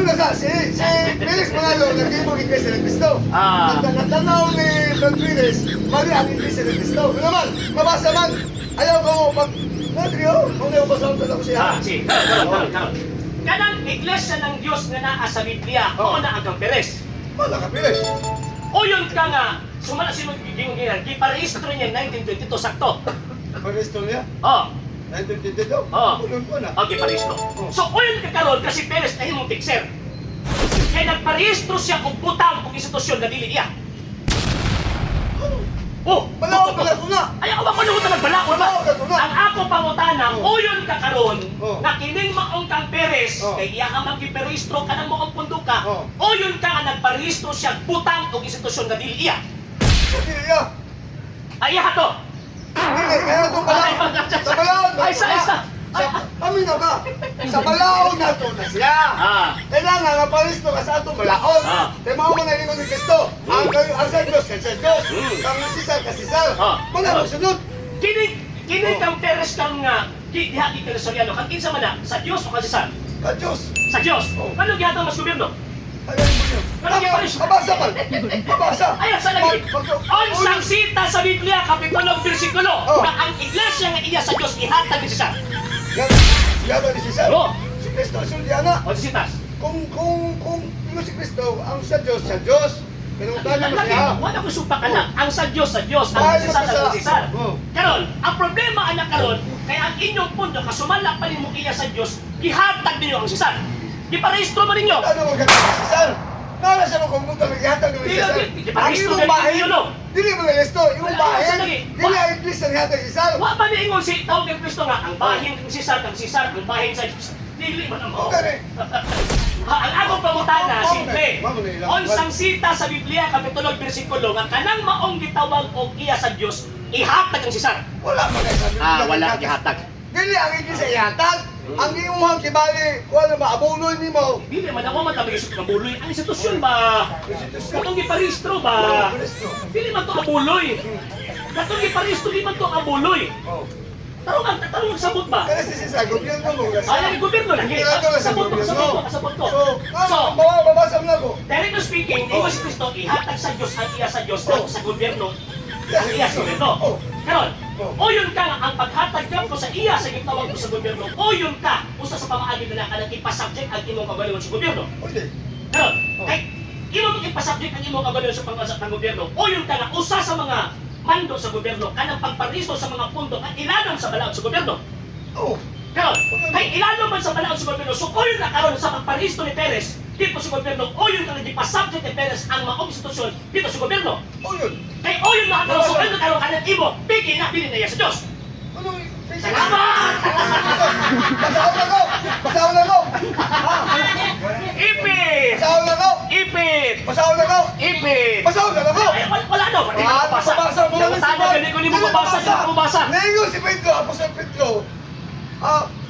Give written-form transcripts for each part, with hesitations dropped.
na sa, si Felix Manalo, nagtibog Iglesia ni Cristo. Natanaw ni Don Perez, mali ang Iglesia ni Cristo. Ano naman, mabasa man, ayaw ko pag, Nadrio, kung ayaw basahon ko siya. Ah, sige. Karon, karon, karon, karon. Kanang Iglesia ng Dios nga naa sa Biblia, mao na ang kang Perez. Wala ka, Perez. Uyon ka nga, sumala si Gingon giparehistro niya 1922, sakto. Parehistro niya, Oh, 1922. Oo. Uyon ko na. Okay, parehistro. So, uyon ka karon kasi Perez na himong fixer. Kaya nagparehistro siya og butang og institusyon nga dili niya. Oh, Balaod pala ko na. Ay, awa ko nung nagbalaod ba? Balaod ako na. Ang ako pangutana, uyon ka karon nga kining maong kang Perez, kay iya ka man giparehistro kanang maong pundo ka, uyon ka nga nagparehistro siya butang og institusyon nga dili iya. Dili niya. Ay, iya to. Dili, kaya itong balaod. Sa balaod na Ay, to sa na. isa. Sa, paminaw ka. Sa balaod na to na siya. Kailangan nga paristo ka sa atong balaod. Kaya mao man ang ingon ni Kristo. Ang sa Diyos kay sa Diyos. Ang Cesar kay Cesar. Wala magsunod. Kini kini kang Perez kang nga diha kay Soriano kang kinsa man na sa Dios o kang Cesar? Ka Diyos. Sa Dios. Oh. Ano gihatag mas gobyerno? Ay, ay, ay. Ano yung paristo? Mabasa man. Mabasa. Ay, sa lagi. Unsang sita sa Biblia kapitulo bersikulo nga ang iglesia nga iya sa Dios ihatag ni Cesar. Yan, yan ni Cesar. Oh. Si Kristo sulti ana. O sitas. Kung yung si Kristo ang sa Diyos, sa Diyos. Pero tayo mo Lagi, siya. wala ko supa ka na. Ang sa Dios sa Dios, ang Mahal Cesar mo sa- ang Cesar. Oh. Karon, ang problema ana karon kay ang inyong pundo kasumala pa nimo iya sa Dios, gihatag ninyo ang Cesar. Giparehistro man ninyo. Ano mo ka Cesar? Nara siya mo kung buta maghihatag ng Dili, Cesar. dili, dili, Ang imong bahin, dili, no. dili mo na listo, imong Wala, bahin, sa lagi. dili ang iglesia naghihatag si Cesar. Wa pa niingon si tawag kay Kristo nga ang bahin kang Cesar kang Cesar, ang bahin sa Diyos. Dili man ang mao. Okay. Ha, ang akong pangutana, Mao na, simple. mao na ilang- Unsang sita sa Biblia kapitulo bersikulo nga kanang maong gitawag og iya sa Dios, ihatag ang Cesar. Wala man kay sabi. Ah, wala gihatag. Dili ang iglesia ihatag. Ang imong kibali, kuan na maabunoy nimo. Dili man ako matabig sa kabuloy. Ang institusyon ba? Institusyon. Katong giparehistro ba? Kristo. Dili man to abuloy. Katong giparehistro di man to abuloy. Oh. Tarong ang tarong sabot ba? Kada si Cesar, gobyerno mo. Ay, ang gobyerno lagi. Gobyerno na sa Sabot ko, gobyerno. sabot ko, sabot ko. So, So, so, babasa mo na ko. directly speaking, ingon si Kristo, ihatag sa Diyos ang iya sa Diyos, Oh. ang sa gobyerno, ang iya sa gobyerno. Oh. Karon, Oh. uyon ka nga ang paghatag ko sa iya sa gitawag ko sa gobyerno, uyon ka usa sa pamaagi na kanang ipasubject ang imong kagalingon sa gobyerno. Pwede. Karon, Oh. kay imo mong ipasubject ang imong kagalingon sa pangbansa ng gobyerno, uyon ka nga usa sa mga mando sa gobyerno kanang pagparisto sa mga pundo at ilalom sa balaod sa gobyerno. Oh. Karon, kay ilalom man sa balaod sa gobyerno, so uyon na karon sa pagparisto ni Perez dito sa gobyerno, uyon ka nga gipasubject ni Perez ang maong institusyon dito sa gobyerno. Oh, yun. Kay uyon na karon, so uyon na karon kanang imo, pigi na dili na iya sa Dios. Ano? Salamat! Basahon na ko! Basahon na ko! Ha? Ipit! Basahon na ko! Ipit! Basahon na ko! Ipit! Basahon na ko! Ay, wala, wala no, wala Ah, na mabasa. mabasa mo lang si Tama, gani ko nimo mabasa, di ko mabasa. Ningon si Pedro, Apostol Pedro,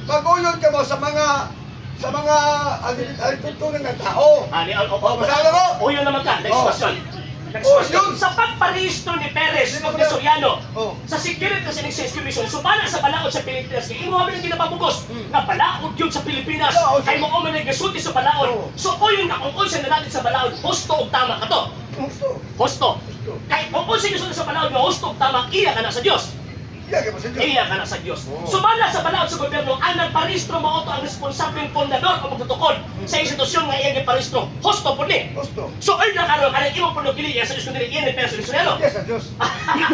mag-uyon ka mo sa mga alituntunan ng tao. Ah, ni, oh, Oh, basahan na ko! Uyon naman ka, next Oh. question. Next Oh, question. yun. Sa pagparehistro ni Perez Sino o ni ba? Soriano, Oh. sa Security and Exchange Commission, subana sa balaod sa Pilipinas, kay imo man ang ginapabugos, nga balaod yun sa Pilipinas, Balaod. kay mo man ang gasulti sa balaod. So uyon ka kung unsa na natin sa balaod, husto og tama ka to. Gusto. Husto. Husto. Kay kung unsa gisulti sa balaod nga husto og tama, iya ka na sa Dios. Iya ka ba sa Diyos? Iya ka na sa Dios. Oo. Sumala sa balaod sa gobyerno, ang nagparehistro mao to ang responsableng pundador o magtutukod sa institusyon nga iyang giparehistro. Husto pud ni. Gusto. So ay na karon kanang imong puno dili iya sa Dios kundi iya ni Perez Soriano. Iya sa Diyos. Iya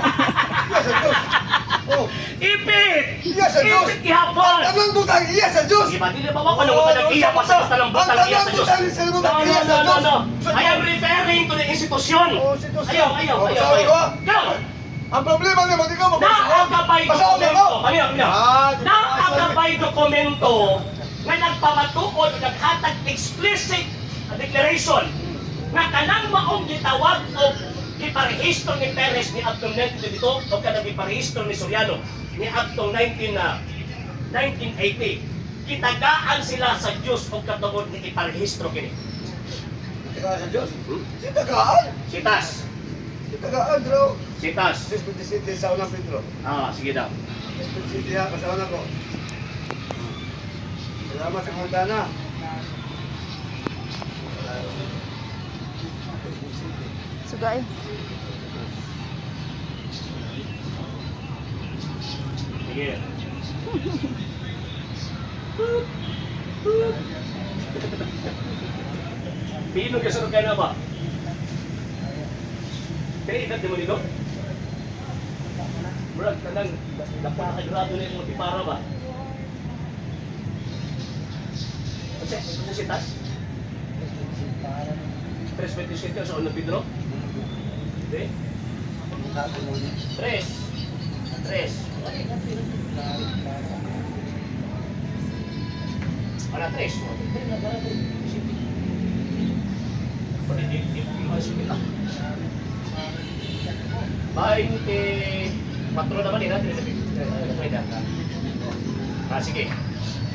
sa Diyos. Oh. Ipit! Iya sa Diyos. Ipit gihapon! Ang tanang butang iya sa Diyos. Iba, dili ba ako nung nag iya pa sa tanang butang Ang iya sa Diyos. tanang butang No, no, iya sa no, no, Diyos. no. Sa I am referring to the institusyon. Oh, institusyon. Ayaw, ayaw, Oh, ayaw, sorry ayaw. ko. Karon, Ang problema nimo, di ka mabasa. naagabay Basahon na dokumento. ko. Paminaw, paminaw. Ah, di ba? Naagabay dokumento nga nagpamatuod o naghatag explicit declaration nga kanang maong gitawag o giparehistro ni Perez ni adtong 1922 o kanang giparehistro ni Soriano ni adtong 19 na 1980, kitagaan sila sa Dios og katungod ni iparehistro kini. Tagaan sa Diyos. Si tagaan. Sitas. Si tagaan, bro. Sitas. 6:27 sa unang Pedro. Ah, sige daw. 6:27 ha, kasama na ko. Salamat sa Montana. Duga eh. Sige. Pino ka sa kaya na ba? Kaya edad di mo nito? Murag kanang dapat nakagrado na yung tipara ba? Kasi, kasi si Tas? 3.27 sa unang Pedro? Hindi? Tres. Tres. Wala tres. 24 naman eh, natin. Ah, sige.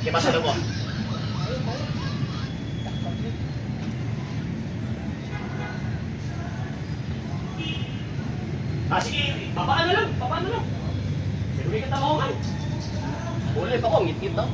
Sige, basa na mo. Ah, sige, babaan na lang, babaan na lang. Pero may katamahungan. Uli pa ko, ngit-ngit daw.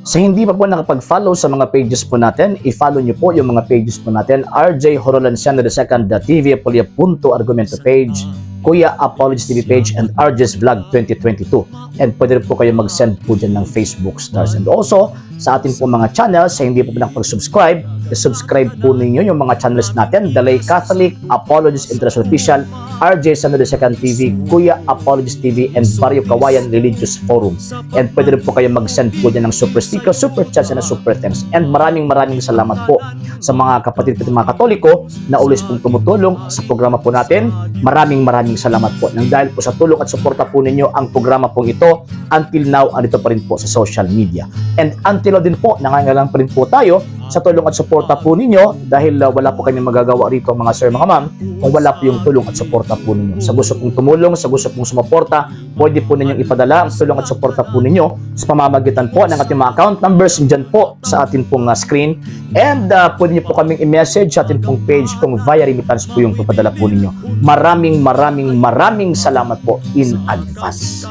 Sa hindi pa po nakapag-follow sa mga pages po natin, i-follow nyo po yung mga pages po natin. RJ Horolanciano II, The TV Apolia Punto Argumento page, Kuya Apologies TV page, and RJ's Vlog 2022. And pwede rin po kayo mag-send po dyan ng Facebook stars. And also, sa ating po mga channels, sa hindi po nakapag-subscribe, i-subscribe po ninyo yung mga channels natin, Dalay Catholic, Apologies International Official, RJ Sano II TV, Kuya Apologies TV, and Barrio Kawayan Religious Forum. And pwede rin po kayo mag-send po dyan ng super sticker, super chats, and super thanks. And maraming maraming salamat po sa mga kapatid po mga Katoliko na always pong tumutulong sa programa po natin. Maraming maraming salamat po. Nang dahil po sa tulong at suporta po ninyo ang programa pong ito, until now, andito pa rin po sa social media. And until now din po, nangangailangan pa rin po tayo sa tulong at suporta po ninyo dahil wala po kami magagawa rito, mga sir, mga ma'am, kung wala po yung tulong at suporta po ninyo. Sa gusto pong tumulong, sa gusto pong sumuporta, pwede po ninyong ipadala ang tulong at suporta po ninyo sa pamamagitan po ng ating mga account numbers dyan po sa ating pong screen. And pwede niyo po kaming i-message sa ating pong page kung via remittance po yung papadala po ninyo. Maraming maraming maraming salamat po in advance.